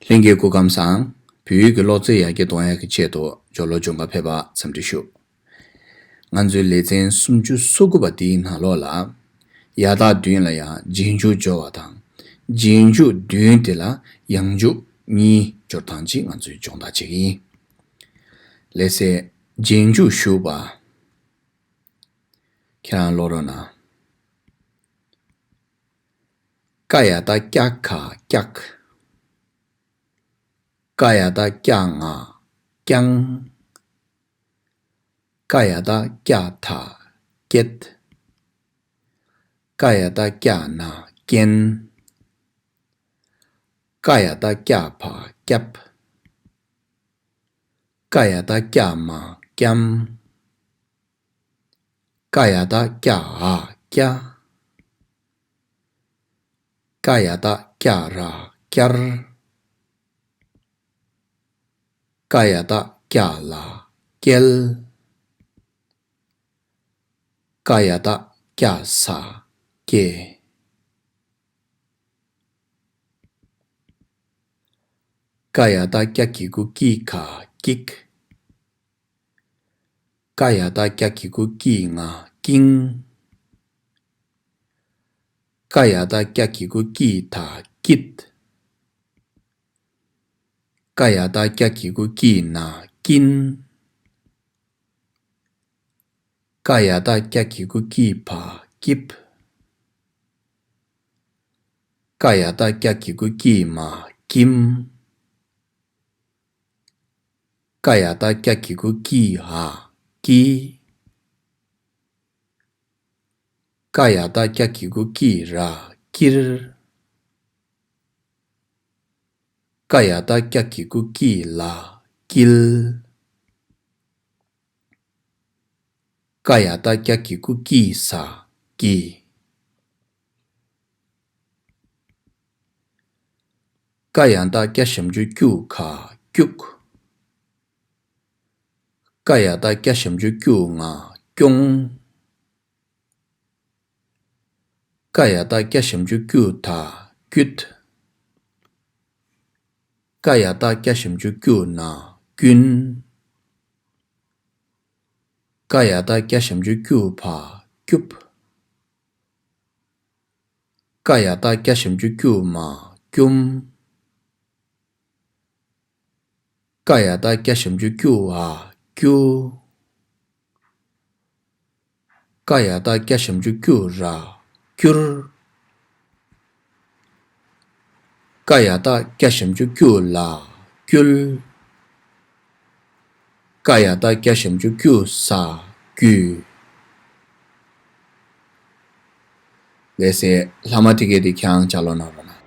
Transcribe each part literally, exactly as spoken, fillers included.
ལྷན་རྒྱས་སྐུ་ཁམས་བཟང་། བོད་ཡིག་གི་ཀློག་རྩལ་ཡར་རྒྱས་གཏོང་ཡག་གི་ཆེད་དུ་སྦྱོར་ཀློག་སྦྱོང་གར་ཕེབས་པར་འཚམས་འདྲི་ཞུ། ང་ཚོའི་ལེ་ཚན་སུམ་ཅུ་སོ་དགུ་པ་འདིའི་ནང་ལོགས་ལ། ཡ་བཏགས་མདུན་ལ་ཡང་རྗེས་འཇུག་སྦྱོར་བ་དང་། རྗེས་འཇུག་མདུན་དེ་ལ་ཡང་འཇུག་གཉིས་སྦྱོར་སྟངས་ཅིག་ང་ཚོས་སྦྱོང་བརྡར་བྱེད་ཀྱི་ཡིན། ལགས་སེ། རྗེས་འཇུག་ཞུགས་པ། ཁྱེད་རང་ཀློག་རོགས་གནང་། ཀ་ཡ་བཏགས་ཀྱ་ག་ཀྱག་ཀ་ཡ་བཏགས་ཀྱ་ང་ཀྱང་། ཀ་ཡ་བཏགས་ཀྱ་ད་ཀྱད། ཀ་ཡ་བཏགས་ཀྱ་ན་ཀྱན། ཀ་ཡ་བཏགས་ཀྱ་བ་ཀྱབ། ཀ་ཡ་བཏགས་ཀྱ་མ་ཀྱམ། ཀ་ཡ་བཏགས་ཀྱ་འ་ཀྱ། ཀ་ཡ་བཏགས་ཀྱ་ར་ཀྱར། ཀ་ཡ་བཏགས་ཀྱ་ལ་ཀྱལ། ཀ་ཡ་བཏགས་ཀྱ་ས་ཀྱེ། ཀ་ཡ་བཏགས་ཀྱ་གི་གུ་ཀྱི་ག་ཀྱིག་ཀ་ཡ་བཏགས་ཀྱ་གི་གུ་ཀྱི་ང་ཀིང་། ཀ་ཡ་བཏགས་ཀྱ་གི་གུ་ཀྱི་ད་ཀིད། ཀ་ཡ་བཏགས་ཀྱ་གི་གུ་ཀྱི་ན་ཀིན། ཀ་ཡ་བཏགས་ཀྱ་གི་གུ་ཀྱི་བ་ཀིབ། ཀ་ཡ་བཏགས་ཀྱ་གི་གུ་ཀྱི་མ་ཀིམ། ཀ་ཡ་བཏགས་ཀྱ་གི་གུ་ཀྱི་འ་ཀི། ཀ་ཡ་བཏགས་ཀྱ་གི་གུ་ཀྱི་ར་ཀིར། ཀ་ཡ་བཏགས་ཀྱ་གི་གུ་ཀྱི་ལ་ཀིལ། ཀ་ཡ་བཏགས་ཀྱ་གི་གུ་ཀྱི་ས་ཀྱི། ཀ་ཡ་བཏགས་ཀྱ་ཞབས་ཀྱུ་ཀྱུ་ག་ཀྱུག་ཀ་ཡ་བཏགས་ཀྱ་ཞབས་ཀྱུ་ཀྱུ་ང་ཀྱོང་། ཀ་ཡ་བཏགས་ཀྱ་ཞབས་ཀྱུ་ཀྱུ་ད་ཀྱུད། ཀ་ཡ་བཏགས་ཀྱ་ཞབས་ཀྱུ་ཀྱུ་ན་ཀུན། ཀ་ཡ་བཏགས་ཀྱ་ཞབས་ཀྱུ་ཀྱུ་བ་ཀྱུབ། ཀ་ཡ་བཏགས་ཀྱ་ཞབས་ཀྱུ་ཀྱུ་མ་ཀྱུམ། ཀ་ཡ་བཏགས་ཀྱ་ཞབས་ཀྱུ་ཀྱུ་འ་ཀྱུ། ཀ་ཡ་བཏགས་ཀྱ་ཞབས་ཀྱུ་ཀྱུ་ར་ཀྱུར། ཀ་ཡ་བཏགས་ཀྱ་ཞབས་ཀྱུ་ཀྱུ་ལ་ཀྱུལ། ཀ་ཡ་བཏགས་ཀྱ་ཞབས་ཀྱུ་ཀྱུ་ས་ཀྱུ། ལགས་སེ། ལྷག་མ་དེ་གས་དེ་ཁྱེད་རང་ལྗགས་ཀློག་གནང་རོགས་གནང་།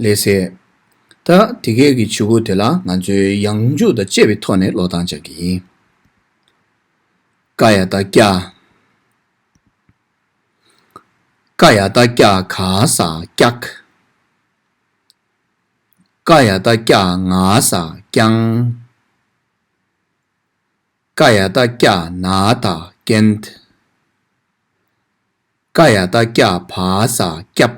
ལགས་སེ། ད་དེ་གའི་གི་ཆུ་བོ་དེ་ལ་ང་ཚོས་ཡང་འཇུག་དང་བཅས་པའི་ཐོག་ནས་ཀློག་སྟངས་སྦྱང་གི་ཡིན། ཀ་ཡ་བཏགས་ཀྱ། ཀ་ཡ་བཏགས་ཀྱ་ག་ས་ཀྱག། ཀ་ཡ་བཏགས་ཀྱ་ང་ས་ཀྱང་། ཀ་ཡ་བཏགས་ཀྱ་ན་ད་ཀྱནྟ། ཀ་ཡ་བཏགས་ཀྱ་བ་ས་ཀྱབ།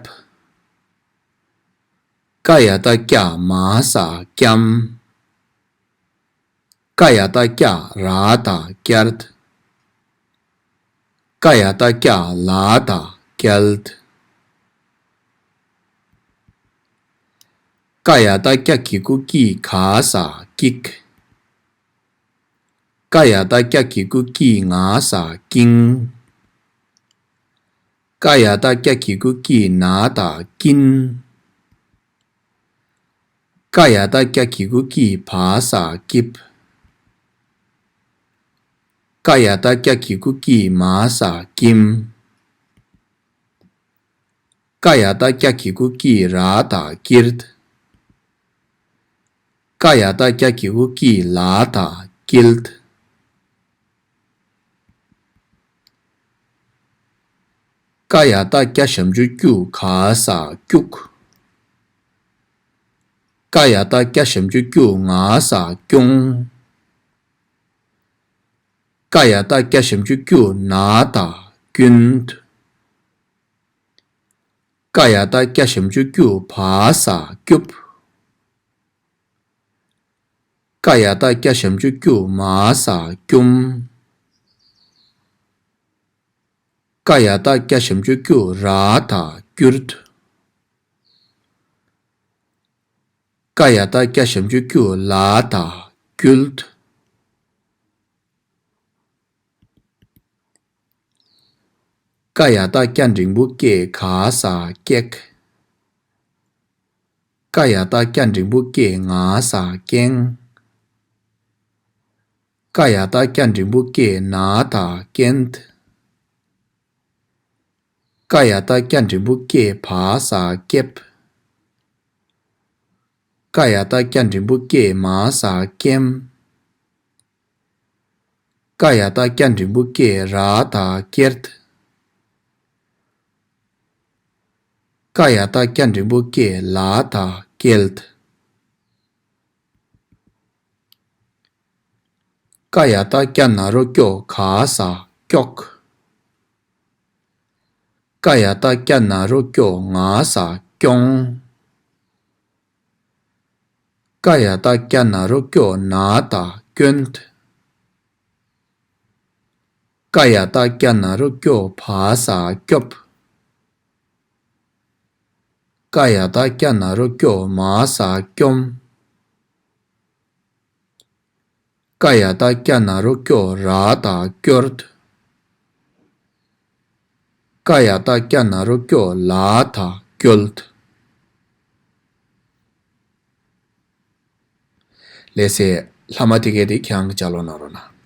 ཀ་ཡ་བཏགས་ཀྱ་མ་ས་ཀྱམ། ཀ་ཡ་བཏགས་ཀྱ་ར་ད་ཀྱརྟ། ཀ་ཡ་བཏགས་ཀྱ་ལ་ད་ཀྱལྟ། ཀ་ཡ་བཏགས་ཀྱ་གི་གུ་ཀྱི་ག་ས་ཀྱིག། ཀ་ཡ་བཏགས་ཀྱ་གི་གུ་ཀྱི་ང་ས་ཀྱིང་། ཀ་ཡ་བཏགས་ཀྱ་གི་གུ་ཀྱི་ན་ད་ཀྱིན། ཀ་ཡ་བཏགས་ཀྱ་གི་གུ་ཀྱི་བ་ས་ཀྱིབ། ཀ་ཡ་བཏགས་ཀྱ་གི་གུ་ཀྱི་མ་ས་ཀྱིམ། ཀ་ཡ་བཏགས་ཀྱ་གི་གུ་ཀྱི་ར་ད་ཀྱིརྟ། ཀ་ཡ་བཏགས་ཀྱ་གི་གུ་ཀྱི་ལ་ད་ཀྱིལྟ། ཀ་ཡ་བཏགས་ཀྱ་ཞབས་ཀྱུ་ཀྱུ་ག་ས་ཀྱུག། ཀ་ཡ་བཏགས་ཀྱ་ཞབས་ཀྱུ་ཀྱུ་ང་ས་ཀྱོང་། ཀ་ཡ་བཏགས་ཀྱ་ཞབས་ཀྱུ་ཀྱུ་ན་ད་ཀྱུནྟ། ཀ་ཡ་བཏགས་ཀྱ་ཞབས་ཀྱུ་ཀྱུ་བ་ས་ཀྱུབ། ཀ་ཡ་བཏགས་ཀྱ་ཞབས་ཀྱུ་ཀྱུ་མ་ས་ཀྱུམ། ཀ་ཡ་བཏགས་ཀྱ་ཞབས་ཀྱུ་ཀྱུ་ར་ད་ཀྱུརྟ། ཀ་ཡ་བཏགས་ཀྱ་ཞབས་ཀྱུ་ཀྱུ་ལ་ད་ཀྱུལྟ། ཀ་ཡ་བཏགས་ཀྱ་འགྲེང་བུ་ཀྱེ་ག་ས་ཀྱེག། ཀ་ཡ་བཏགས་ཀྱ་འགྲེང་བུ་ཀྱེ་ང་ས་ཀྱེང་། ཀ་ཡ་བཏགས་ཀྱ་འགྲེང་བུ་ཀྱེ་ན་ད་ཀྱེནྟ། ཀ་ཡ་བཏགས་ཀྱ་འགྲེང་བུ་ཀྱེ་བ་ས་ཀྱེབ། ཀ་ཡ་བཏགས་ཀྱ་འགྲེང་བུ་ཀྱེ་མ་ས་ཀྱེམ། ཀ་ཡ་བཏགས་ཀྱ་འགྲེང་བུ་ཀྱེ་ར་ད་ཀྱེརྟ། ཀ་ཡ་བཏགས་ཀྱ་འགྲེང་བུ་ཀྱེ་ལ་ད་ཀྱེལྟ། ཀ་ཡ་བཏགས་ཀྱ་ན་རོ་ཀྱོ་ག་ས་ཀྱོག། ཀ་ཡ་བཏགས་ཀྱ་ན་རོ་ཀྱོ་ང་ས་ཀྱོང་། ཀ་ཡ་བཏགས་ཀྱ་ན་རོ་ཀྱོ་ན་ད་ཀྱོནྟ། ཀ་ཡ་བཏགས་ཀྱ་ན་རོ་ཀྱོ་བ་ས་ཀྱོབ། ཀ་ཡ་བཏགས་ཀྱ་ན་རོ་ཀྱོ་མ་ས་ཀྱོམ། ཀ་ཡ་བཏགས་ཀྱ་ན་རོ་ཀྱོ་ར་ད་ཀྱོརྟ། ཀ་ཡ་བཏགས་ཀྱ་ན་རོ་ཀྱོ་ལ་ད་ཀྱོལྟ། ལགས་སེ། ལྷག་མ་དེ་གས་དེ་ཁྱེད་རང་གིས་ལྗགས་ཀློག་གནང་རོགས་གནང་།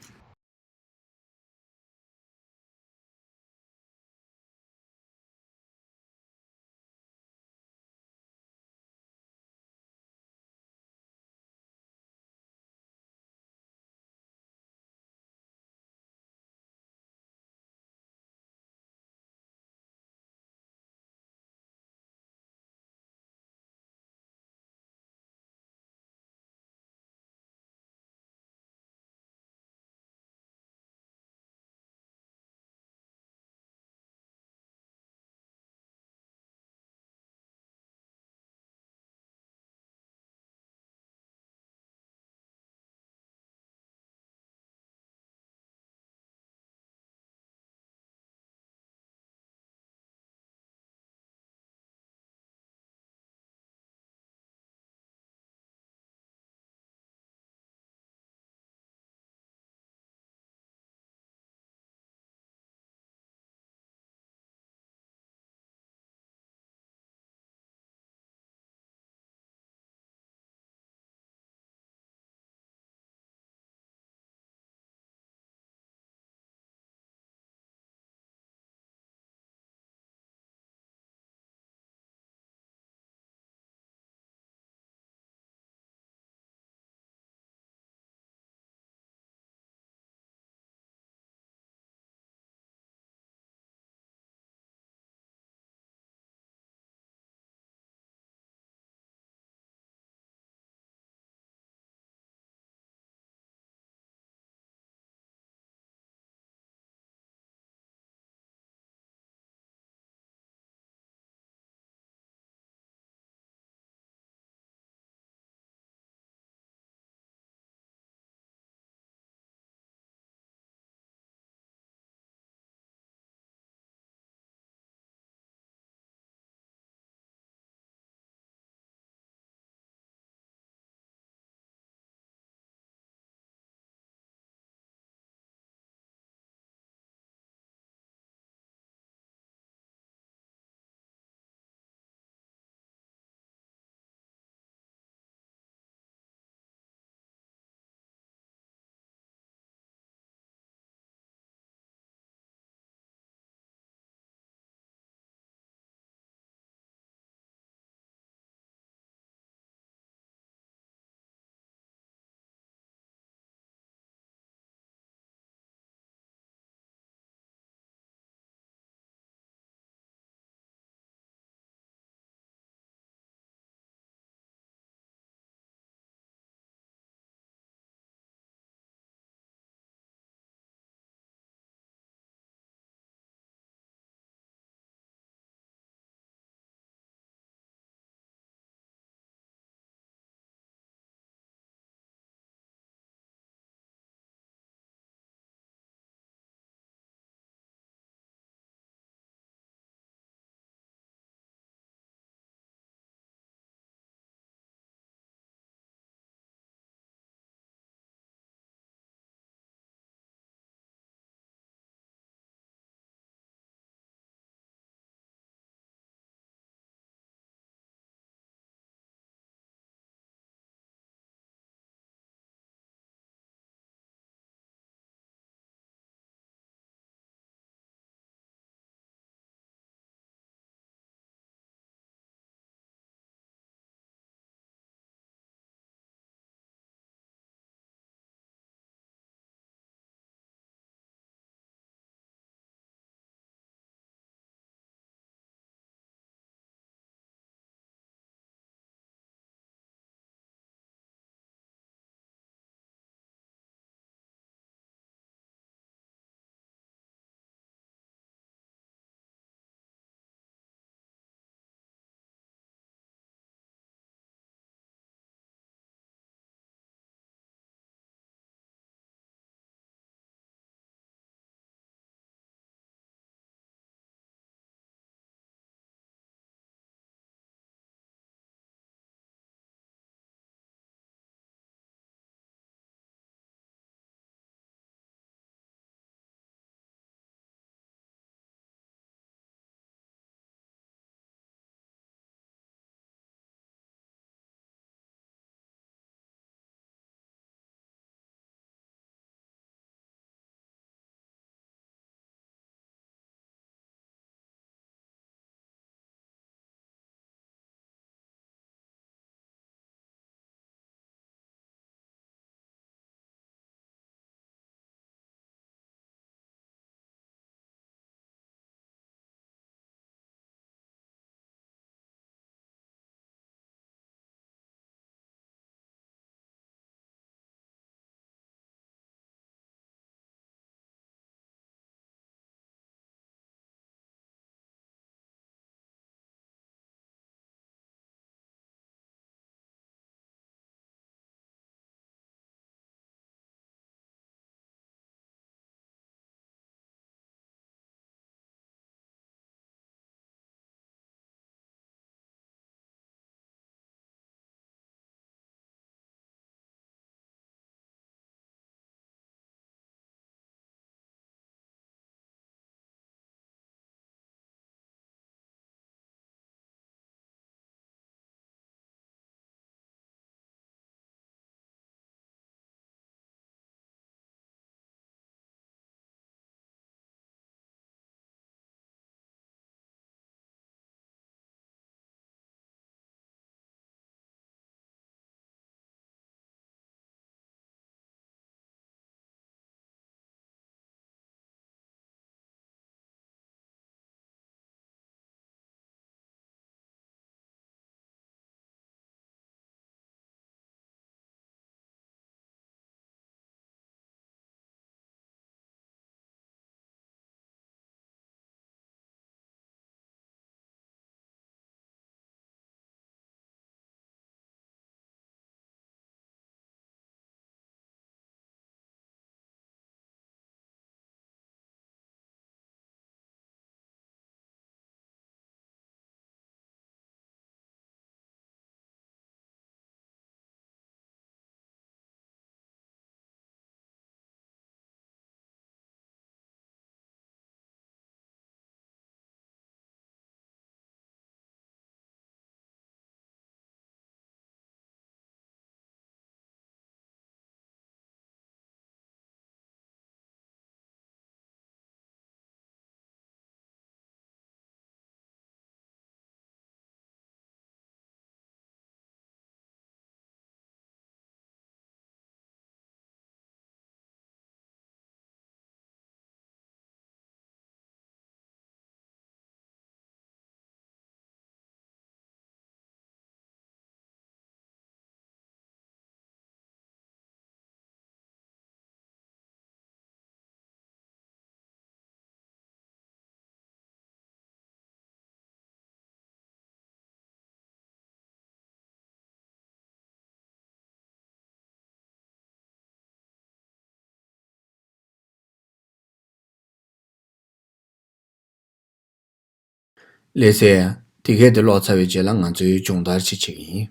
ལགས་སེ། དེ་གས་དེ་ཀློག་ཚར་བའི་རྗེས་ལ་ང་ཚོས་སྦྱོང་བརྡར་ཅིག་བྱེད་ཀྱི་ཡིན།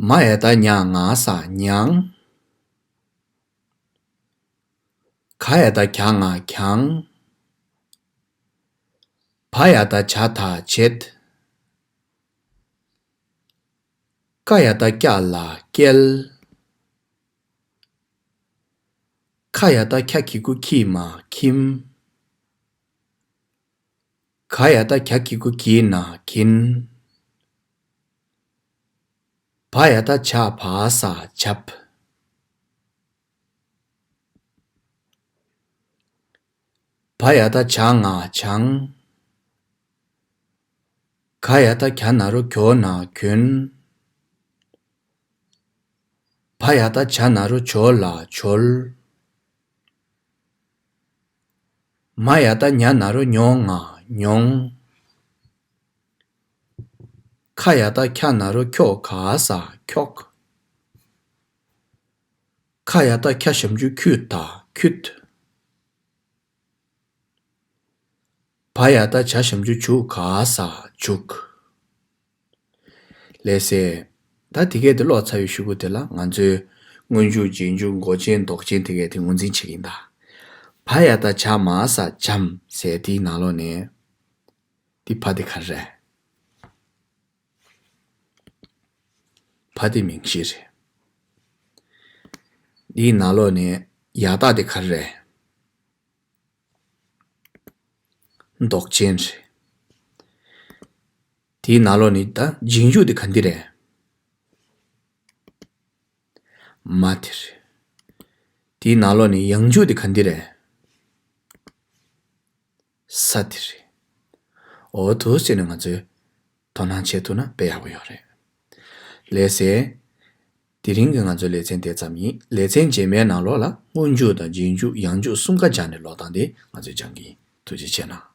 མ་ཡ་བཏགས་མྱ་ང་ས་མྱང་། ག་ཡ་བཏགས་གྱ་ང་གྱང་། བ་ཡ་བཏགས་བྱ་ད་བྱེད། ཀ་ཡ་བཏགས་ཀྱ་ལ་བསྐྱལ། ཁ་ཡ་བཏགས་ཁྱ་གི་གུ་ཁྱི་མ་ཁྱིམ། ག་ཡ་བཏགས་གྱ་གི་གུ་གྱི་ན་གྱིན། བ་ཡ་བཏགས་བྱ་བ་ས་བྱབ། བ་ཡ་བཏགས་བྱ་ང་བྱང་། ག་ཡ་བཏགས་གྱ་ན་རོ་གྱོ་ན་གྱོན། བ་ཡ་བཏགས་བྱ་ན་རོ་བྱོ་ལ་བྱོལ། མ་ཡ་བཏགས་མྱ་ན་རོ་མྱོ་ང་མྱོང་། ཁ་ཡ་བཏགས་ཁྱ་ན་རོ་ཁྱོ་ག་ས་ཁྱོག། ཁ་ཡ་བཏགས་ཁྱ་ཞབས་ཀྱུ་ཁྱུ་ད་ཁྱུད། བ་ཡ་བཏགས་བྱ་ཞབས་ཀྱུ་བྱུ་ག་ས་བྱུག། ལགས་སེ། ད་དེ་གས་དེ་ཀློག་ཚར་བའི་གཞུག་གུ་དེ་ལ་ང་ཚོས་སྔོན་འཇུག་རྗེས་འཇུག་མགོ་ཅན་འདོགས་ཅན་དེ་གས་དེ་ངོས་འཛིན་བྱེད་ཀྱི་ཡིན་ད། བ་ཡ་བཏགས་བྱ་མ་ས་བྱམས་ཟེར་དེའི་ནང་ལོགས་ནས། དེ་བ་དེ་ག་རེ་རེད། བ་དེ་མིང་གཞི་རེད། དེའི་ནང་ལོགས་ནས་ཡ་བཏགས་དེ་ག་རེ་རེད། འདོགས་ཅན་རེད། དེའི་ནང་ལོགས་ནས་ད་རྗེས་འཇུག་དེ་ག་འདི་རེད། མ་དེ་རེད། དེའི་ནང་ལོགས་ནས་ཡང་འཇུག་དེ་ག་འདི་རེད། ས་དེ་རེད། འོ་དེ་བྱས་ནས་ང་ཚོས་དོ་སྣང་བྱེད་ཐུབ་ན་དཔེ་ཡག་པོ་ཡོད་རེད། ལགས་སེ། དེ་རིང་གི་ང་ཚོའི་ལེ་ཚན་དེ་ཙམ་ཡིན། ལེ་ཚན་རྗེས་མའི་ནང་ལོགས་ལ་སྔོན་འཇུག་དང་རྗེས་འཇུག་ཡང་འཇུག་གསུམ་ཀ་སྦྱར་ནས་ཀློག་སྟངས་དེ་ང་ཚོས་སྦྱང་གི་ཡིན། ཐུགས་རྗེ་ཆེ་གནང་།